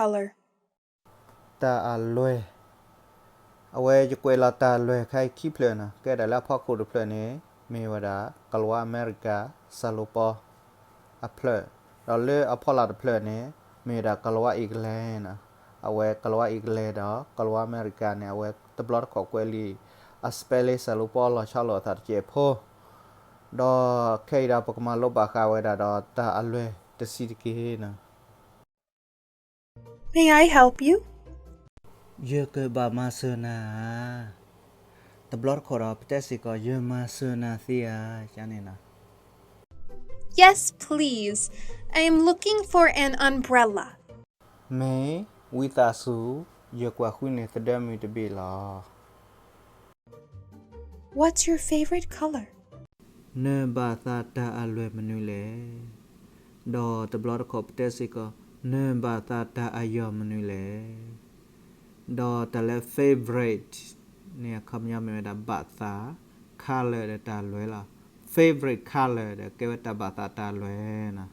color. တၢ်အလွဲၢ်, အဝဲယကွဲးလီၤတၢ်လွဲၢ်ခါအံၤခံဖျၢၣ်နီၤ, ကဲဒၣ်လၢအဖီခိၣ်တဖျၢၣ်န့ၣ် မ့ၢ်ဝဲဒၣ် ကလၤဝါအမဲရကၤ စၤလိပီ အဖျၢၣ်, ဒီးလၢအဖီလာ်တဖျၢၣ်န့ၣ် မ့ၢ်ဝဲဒၣ် ကလၤဝါအ့ကလဲၣ်နီၤ, အဝဲကလၤဝါအ့ကလဲၣ်ဒီး ကလၤဝါအမဲရကၤန့ၣ် အဝဲတဘျီတခီၣ်ကွဲးလံာ် အ spelling စၤလိပီလီၤဆီလိာ်အသးတစဲးဖိ, ဒီးခဲအံၤဒီးပကမၤလိဘၣ်ဃးဝဲဒၣ်ဒီးတၢ်အလွဲၢ်တဆံးတက့ၢ်နီၤ. May I help you? ယကဘၣ်မၤစၢၤနၤဧါ. တဘျီတခီၣ်ဒီးပတဲစ့ၢ်ကီး ယမၤစၢၤနၤသ့ဧါ ကန့ၣ်နီၤ. Yes, please. I am looking for an umbrella. မ့ၢ်ဝံသးစူၤ, ယကွၢ်ဃုန့ၢ်သဒၢမုၢ်တဘ့ၣ်လီၤ. What's your favorite color? နဘၣ်သးတၢ်အလွဲၢ်မနုၤလဲၣ်. ဒီးတဘျီတခီၣ်ပတဲစ့ၢ်ကီး နဘၣ်သးတၢ်အယီၢ်မနုၤလဲၣ်. ဒီးတၢ်လၢ favorite န့ၣ် အခီပညီမ့ၢ်ဝဲဒၣ်ဘၣ်သး, color ဒီးတၢ်လွဲၢ်လီၤ. Favorite color ဒီးကဲဝဲတၢ်ဘၣ်သးတၢ်လွဲၢ်နီၤ.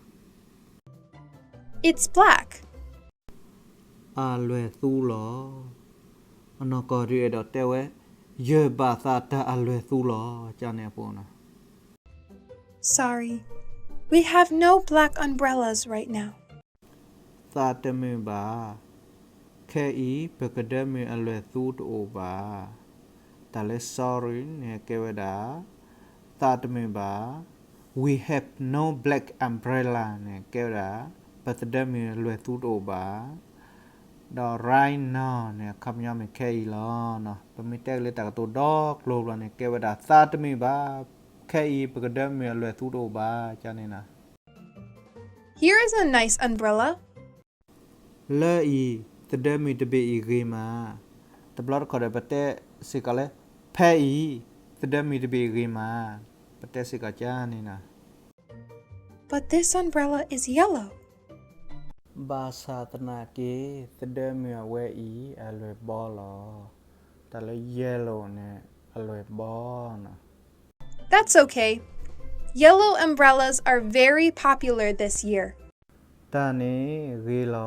It's black. အလွဲၢ်သူလီၤ. အနီၢ်ကီၢ်ဒုးအဲၣ်ဒိးတဲဝဲ, ယဘၣ်သးတၢ်အလွဲၢ်သူလီၤ ကန့ၣ်အပူၤနီၤ. Sorry. We have no black umbrellas right now. သးတမုာ်ဘၣ်. ခဲအံၤ ပကဒၢမုၢ်အလွဲၢ်သူတအိၣ်ဘၣ်. တၢ်လၢ sorry န့ၣ်ကဲဝဲဒၣ် သးတမုာ်ဘၣ်. We have no black umbrella န့ၣ်ကဲဝဲဒၣ် ပသဒၢမုၢ်အလွဲၢ်သူတအိၣ်ဘၣ်. ဒီး right now န့ၣ် အခီပညီမ့ၢ်ခဲအံၤလီၤ. ပမ့ၢ်တဲက့ၤလၢတၢ်ကတိၤဒီကျိၤဘျီန့ၣ် ကဲဝဲဒၣ်သးတမုာ်ဘၣ်, ခဲအံၤ ပကဒၢမုၢ်အလွဲၢ်သူတအိၣ်ဘၣ် ကန့ၣ်နီၤ. Here is a nice umbrella. လၢအံၤ သဒၢမုၢ်တဘ့ၣ်အံၤဂ့ၤမး. တဘျီတခီၣ်ဒီးပတဲစ့ၢ်ကီးလၢ ဖဲအံၤ သဒၢမုၢ်တဘ့ၣ်အံၤဂ့ၤမး, ပတဲစ့ၢ်ကီးကန့ၣ်နီၤ. But this umbrella is yellow. ဘၣ်ဆၣ်သနာ်က့ သဒၢမုၢ်အဝဲအံၤအလွဲၢ်ဘီလီၤ. တၢ်လၢ yellow န့ၣ် အလွဲၢ်ဘီနီၤ. That's okay. Yellow umbrellas are very popular this year. တၢ်န့ၣ်ဂ့ၤလီၤ.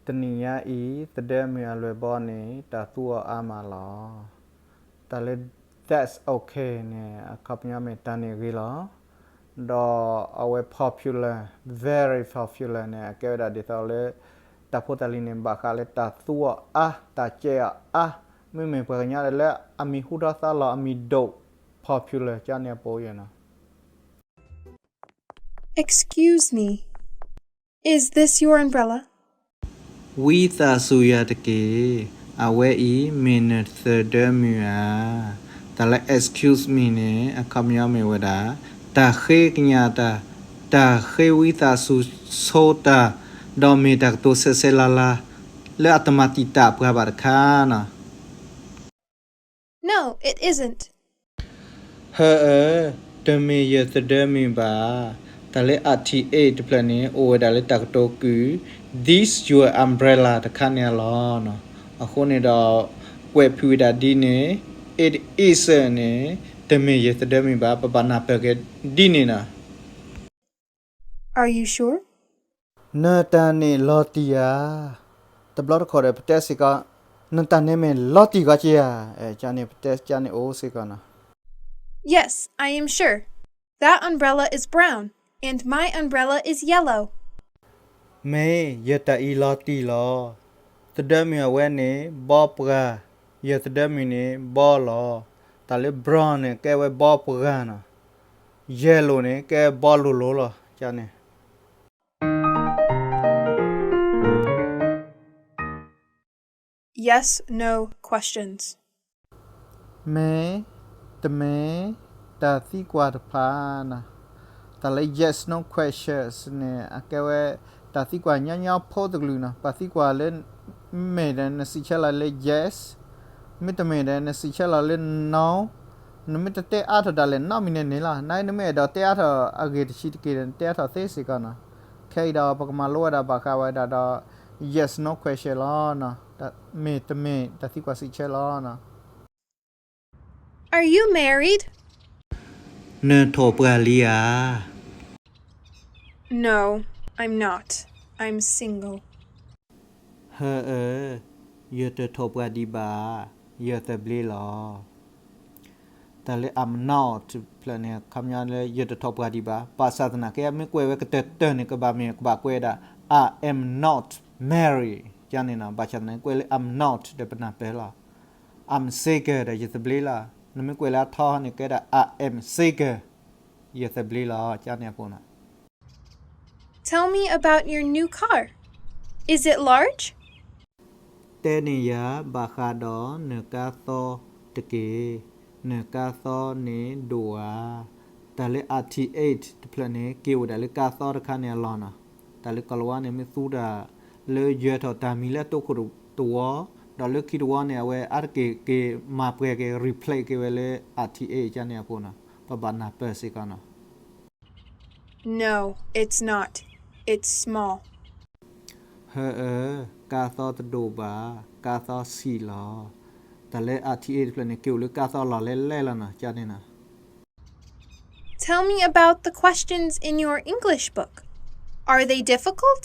တနံၤညါအံၤ သဒၢမုၢ်အလွဲၢ်ဘီန့ၣ် တၢ်သူအီၤအါမးလီၤ. တၢ်လၢ that's okay န့ၣ် အခီပညီမ့ၢ်တၢ်န့ၣ်ဂ့ၤလီၤ. ဒီးအဝဲ popular, very popular န့ၣ် အကဲဝဲဒၣ်ဒ်သိးလၢ တၢ်ဖိတၢ်လံၤန့ၣ် ဘၣ်ဃးလၢတၢ်သူအီၤအါ, တၢ်ကဲအီၤအါ, မ့မ့ၢ်ပှၤကညီဒၣ်လၢအမံၤဟူထီၣ်သါလီၤအမံၤဒိၣ် popular ကန့ၣ်အပူၤနီၤ. Excuse me. Is this your umbrella? ဝံသးစူၤယၤတက့ၢ်. အဝဲအံၤမ့ၢ်နသဒၢမုၢ်ဧါ. တၢ်လၢ excuse me န့ၣ် အခီပညီမ့ၢ်ဝဲဒၣ် တၢ်ဃ့ကညးတၢ်, တၢ်ဃ့ဝံသးစူၤဆိတၢ်, ဒီးမ့ၢ်တၢ်ကတိၤဆဲးဆဲးလၤလၤ လၢအတမၤတံာ်တာ်ပှၤဘၣ်တခါနီၤ. No, it isn't. ဟၢအၢ, တမ့ၢ်ယသဒၢမုၢ်ဘၣ်. တၢ်လၢ အထံၣ် တဖျၢၣ်န့ၣ် အိၣ်ဝဲဒၣ်လၢတၢ်ကတိၤကုာ် this your umbrella တခါန့ၣ်လီၤ. အဃိန့ၣ်ဒီး ကွဲးဖုးဝဲဒၣ်ဒ်န့ၣ် it isn't န့ၣ် တမ့ၢ်ယသဒၢမုၢ်ဘၣ်, ပဘၣ်နၢ်ပၢၢ်က့ၤဒ်န့ၣ်နီၤ. Are you sure? နတၢ်န့ၣ်လီၤတံၢ်ဧါ. တဘျီတခီၣ်ဒီးပတဲစ့ၢ်ကီး နတၢ်န့ၣ်မ့ၢ်လီၤတံၢ်ဂီၢ်က့ဧါ. ကန့ၣ်ပတဲကန့ၣ်အိၣ်စ့ၢ်ကီးနီၤ. Yes, I am sure. That umbrella is brown, and my umbrella is yellow. မ့ၢ်ယတၢ်အံၤလီၤတံၢ်လီၤ. သဒၢမုၢ်အဝဲန့ၣ် ဘီပှၤ, ယသဒၢမုၢ်န့ၣ် ဘီလီၤ. တၢ်လၢ brown န့ၣ် ကဲဝဲဘီပှၤနီၤ. Yellow န့ၣ် ကဲဘီလိၤလိၤလီၤ. ကန့ၣ် Yes, no questions. မ့ၢ်, တမ့ၢ်, တၢ်သံကွၢ်တဖၣ်နီၤ. တၢ်လၢ yes no questions န့ၣ် အကဲဝဲ တၢ်သံကွၢ်ညီညီဖိတကလုာ်နီၤ. ပှၤသံကွၢ်လၢ မ့ၢ်ဒီး နစံးဆၢလီၤလၢ yes, မ့တမ့ၢ်ဒီး နစံးဆၢလီၤလၢ no, နမ့ၢ်တတဲအါထီၣ်ဒၣ်လဲာ်နီတမံၤန့ၣ်န့ၣ်လီၤ. နမ့ၢ်အဲၣ်ဒိးတဲအါထီၣ်အဂ့ၢ်တဆံးတက့ၢ်ဒီး နတဲအါထီၣ်သ့စ့ၢ်ကီးနီၤ. ခဲအံၤဒီး ပကမၤလိဝဲဒၣ်ဘၣ်ဃးဝဲဒၣ်ဒီး yes no question လီၤ. မ့ၢ်တမ့ၢ် တၢ်သံကွၢ်စံးဆၢလီၤ. Are you married? နထီၣ်ပှၢ်လံဧါ. No, I'm not. I'm single. ဟၢအၢ, ယတထီၣ်ပှၢ်ဒံးဘၣ်, ယသဘျ့လီၤ. တၢ်လၢ I'm not တဖျၢၣ်န့ၣ် အခီပညီလၢ ယတထီၣ်ပှၢ်ဒံးဘၣ်, ဘၣ်ဆၣ်သနာ်က့ မ့ၢ်ကွဲးဝဲကတၢၢ်တၢၢ်န့ၣ် ကဘၣ်မ့ၢ် ကဘၣ်ကွဲးဒၣ် I am not married ကန့ၣ်နီၤ. ဘၣ်ဆၣ်သနာ်က့ ကွဲးလၢ I'm not ဒီးပနၢ်ပၢၢ်လီၤ. I'm single ဒီးယသဘျ့လီၤ. နမ့ၢ်ကွဲးလၢအထီန့ၣ် ကဲဒၣ် I am single ယသဘျ့လီၤ ကန့ၣ်အပူၤနီၤ. Tell me about your new car. Is it large? တဲန့ၢ်ယၤဘၣ်ဃးဒီးနကါသီတက့ၢ်. နကါသီန့ၣ်ဒိၣ်ဧါ. တၢ်လၢ R T eight တဖျၢၣ်န့ၣ် က့ၤအိၣ်ဒၣ်လၢကါသီတခါန့ၣ်အလီၢ်နီၤ. တၢ်လၢကိၤလၤဝါန့ၣ် မ့ၢ်သူတၢ်လၢယၢၤထီၣ်တၢ်မံၤလၢတိခိၣ်တဝီ, ဒီးလၢခံတဝီန့ၣ် အဝဲအါတက့ၢ်က့ၤမၤပှဲၤက့ၤ replace က့ၤဝဲလၢ R T eight ကန့ၣ်အပူၤနီၤ. ပဘၣ်နၢ်ပၢၢ်စ့ၢ်ကီးနီၤ. No, it's not. It's small. ဟၢအၢ, ကါသီတဒိၣ်ဘၣ်, ကါသီဆံးလီၤ. တၢ်လၢ R T eight တဖျၢၣ်န့ၣ် က့ၤအိၣ်လၢကါသီလီၢ်လဲၣ်လဲၣ်လီၤနီၤ, ကန့ၣ်နီၤ. Tell me about the questions in your English book. Are they difficult?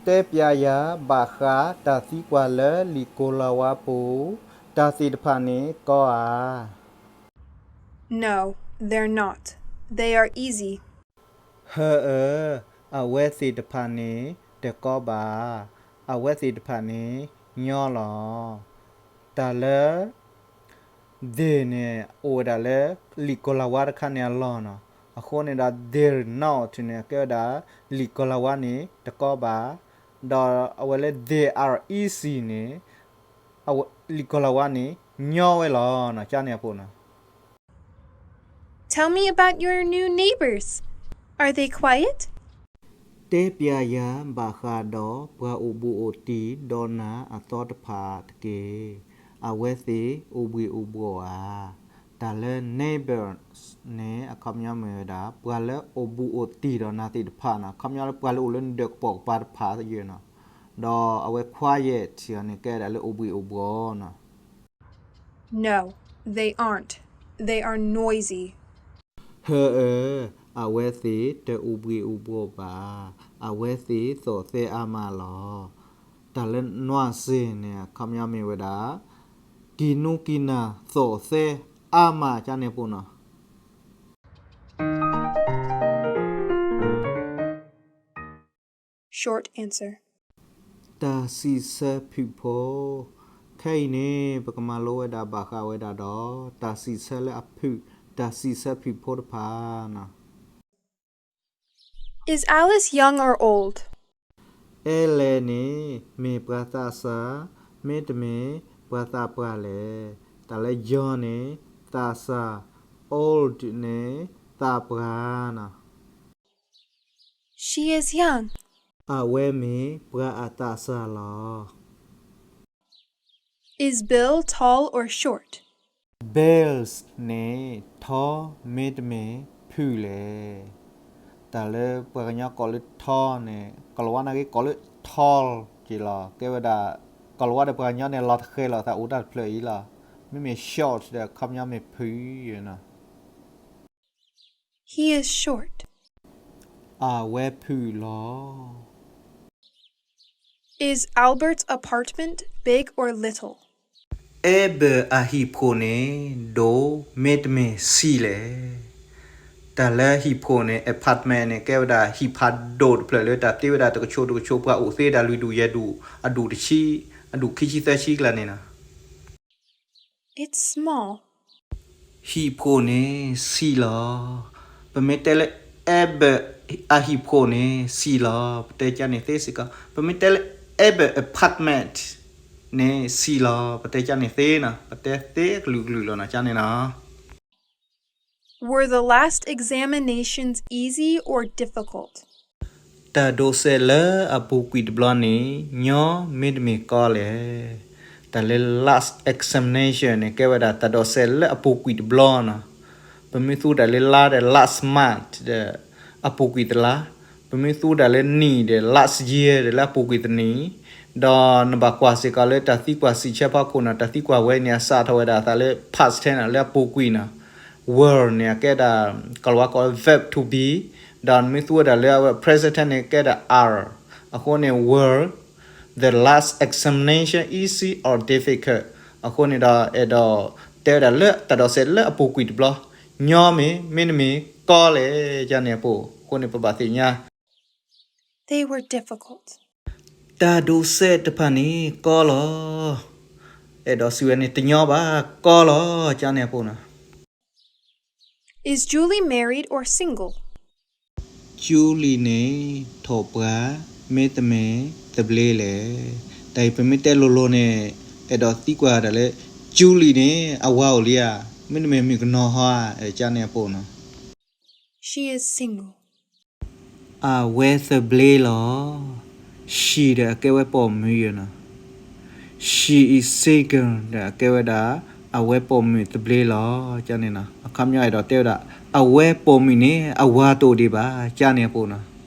တဲပျးယၤဘၣ်ဃးတၢ်သံကွၢ်လၢလံာ်ကိၤလၤဝါပူၤ, တၢ်သ့ၣ်တဖၣ်န့ၣ်ကီဧါ. No, they're not. They are easy. ဟၢအၢ, အဝဲသ့ၣ်တဖၣ်န့ၣ်တကီဘၣ်. အဝဲသ့ၣ်တဖၣ်န့ၣ်ညီလီၤ. တၢ်လၢ they န့ၣ် အိၣ်ဝဲဒၣ်လၢလံာ်ကိၤလၤဝါတခါန့ၣ်အလီၢ်နီၤ. အဃိန့ၣ်ဒီး they're not န့ၣ် ကဲဝဲဒၣ်လံာ်ကိၤလၤဝါန့ၣ်တကီဘၣ်, ဒီးအဝဲလၢ they are easy န့ၣ် လံာ်ကိၤလၤဝါန့ၣ် ညီဝဲလီၤနီၤ, ကန့ၣ်အပူၤနီၤ. Tell me about your new neighbors. Are they quiet? တဲပျးယၤဘၣ်ဃးဒီးပှၤအိၣ်ဘူးအိၣ်တံၢ်ဒီးနၤအသီတဖၣ်တက့ၢ်. အဝဲသ့ၣ်အိၣ်ဘှံးအိၣ်ဘှီၣ်ဧါ. တၢ်လၢ neighbors န့ၣ် အခီပညီမ့ၢ်ဝဲဒၣ် ပှၤလၢအိၣ်ဘူးအိၣ်တံၢ်ဒီးနၤသ့ၣ်တဖၣ်နီၤ, အခီပညီလၢပှၤလၢအိၣ်လၢနဒၢးကပိာ်ကပၤတဖၣ်သ့ၣ်နီၤ. ဒီးအဝဲ quiet န့ၣ် ကဲဒၣ်လၢအိၣ်ဘှံးအိၣ်ဘှီၣ်နီၤ. No, they aren't. They are noisy. ဟၢအၢ, အဝဲသ့ၣ်တအိၣ်ဘှံးအိၣ်ဘှီၣ်ဘၣ်. အဝဲသ့ၣ်သီၣ်သဲအါမးလီၤ. တၢ်လၢ noisy န့ၣ် အခီပညီမ့ၢ်ဝဲဒၣ် ကံၢ်နူကံၢ်နၢ်သီၣ်သဲအါမး ကန့ၣ်အပူၤနီၤ. Short answer. တၢ်စံးဆၢဖုၣ်ဖိ, ခဲအံၤန့ၣ် ပကမၤလိဝဲဒၣ်ဘၣ်ဃးဝဲဒၣ်ဒီး တၢ်စံးဆၢလၢအဖုၣ်, တၢ်စံးဆၢဖုၣ်ဖိတဖၣ်နီၤ. Is Alice young or old? အဲလဲၣ်န့ၣ် မ့ၢ်ပှၤသးစၢ်, မ့တမ့ၢ်ပှၤသးပှၢ်လဲၣ်. တၢ်လၢ young န့ၣ် သးစၢ်, old န့ၣ် သးပှၢ်နီၤ. She is young. အဝဲမ့ၢ်ပှၤအသးစၢ်လီၤ. Is Bill tall or short? Bill န့ၣ် ထီ မ့တမ့ၢ်ဖုၣ်လဲၣ်. တၢ်လၢပှၤကညီကိးလၢထီန့ၣ် ကိၤလၤဝါနာ်က့ကိးလၢ tall က့ၤလီၤ. ကဲဝဲဒၣ် ကိၤလၤဝါဒီးပှၤကညီန့ၣ် လီၤတဃဲၤလိာ်သးအိၣ်တၢ်တဖျၢၣ်အံၤလီၤ. မ့မ့ၢ် short ဒီး အခီပညီမ့ၢ်ဖုၣ်နီၤ. He is short. အဝဲဖုၣ်လီၤ. Is Albert's apartment big or little? Albert အဟံၣ်ဖှိၣ်န့ၣ် ဒိၣ်မ့တမ့ၢ်ဆံးလဲၣ်. တၢ်လၢဟံၣ်ဖှိၣ်န့ၣ် apartment န့ၣ် ကဲဝဲဒၣ်ဟံၣ်ဖးဒိၣ်တဖျၢၣ်လၢတၢ်တ့ဝဲဒၣ်တကဆိးတကဆိး ပှၤအိၣ်သ့ဒၣ်လွံၢ်ဒူၣ်ယဲၢ်ဒူၣ် အဒူၣ်တဆံ, အဒူၣ်ခံဆံသၢဆံကျါန့ၣ်နီၤ. It's small. ဟံၣ်ဖှိၣ်န့ၣ်ဆံးလီၤ. ပမ့ၢ်တဲလၢ Albert အဟံၣ်ဖှိၣ်န့ၣ်ဆံးလီၤ, ပတဲကန့ၣ်သ့စ့ၢ်ကီး. ပမ့ၢ်တဲလၢ Albert apartment န့ၣ်ဆံးလီၤ, ပတဲကန့ၣ်သ့နီၤ, ပတဲသ့ကလုာ်ကလုာ်လီၤနီၤ, ကန့ၣ်နီၤ. Were the last examinations easy or difficult? တၢ်ဒိးစဲးလၢအပူၤကွံာ်တဘျီန့ၣ် ညီမ့တမ့ၢ်ကီလဲၣ်. တၢ်လၢ last examination န့ၣ် ကဲဝဲဒၣ်တၢ်ဒိးစဲးလၢအပူၤကွံာ်တဘျီနီၤ. ပမ့ၢ်သူတၢ်လၢ last ဒီး last month ဒီး အပူၤကွံာ်တလါ, ပမ့ၢ်သူတၢ်လၢနံၣ်ဒီး last year ဒီးလၢအပူၤကွံာ်တနံၣ်, ဒီးနဘၣ်ကွၢ်စ့ၢ်ကီးလၢတၢ်သံကွၢ်စံးဆၢဖီခိၣ်နီၤ, တၢ်သံကွၢ်ဝဲန့ၣ် အစးထီၣ်ဝဲဒၣ်အသးလၢ past tense နီၤ, လၢအပူၤကွံာ်နီၤ. Were န့ၣ် အကဲဒၣ် ကိၤလၤဝါကိးလၢ verb to be, ဒီးနမ့ၢ်သူဝဲဒၣ်လၢအဝဲ present tense န့ၣ် ကဲဒၣ် are, အဃိန့ၣ် were the last examination easy or difficult. အဃိန့ၣ်ဒီး အဲၣ်ဒိးတဲဝဲဒၣ်လၢတၢ်ဒိးစဲးလၢအပူၤကွံာ်တဘျီ, ညီမ့ၢ် မ့တမ့ၢ် ကီလဲၣ် ကန့ၣ်အပူၤ. အဃိန့ၣ် ပဘၣ်သ့ၣ်ညါ They were difficult. တၢ်ဒိးစဲးတဖၣ်န့ၣ် ကီလီၤ. အဲၣ်ဒိးစံးဝဲန့ၣ် တညီဘၣ်, ကီလီၤ ကန့ၣ်အပူၤနီၤ. Is Julie married or single? Julie န့ၣ် ထိးပှၤ မ့တမ့ၢ် သဘျ့လဲၣ်. တၢ်အံၤပမ့ၢ်တဲလိၤလိၤန့ၣ် အဲၣ်ဒိးသံကွၢ်ဒၣ်လၢ Julie န့ၣ် အဝၤအိၣ်လံဧါ, မ့တမ့ၢ်မုၣ်ကနီၤဟီဧါ, ကန့ၣ်အပူၤနီၤ. She is single. အဝဲသဘျ့လီၤ. She ဒီးအကဲဝဲပိာ်မုၣ်နီၤ. She is single ဒီးအကဲဝဲဒၣ် အဝဲပိာ်မုၣ်သဘျ့လီၤ. ကန့ၣ်နီၤ. အခီပညီအဲၣ်ဒိးတဲဝဲဒၣ် အဝဲပိာ်မုၣ်န့ၣ် အဝၤတအိၣ်ဒံးဘၣ် ကန့ၣ်အပူၤနီၤ.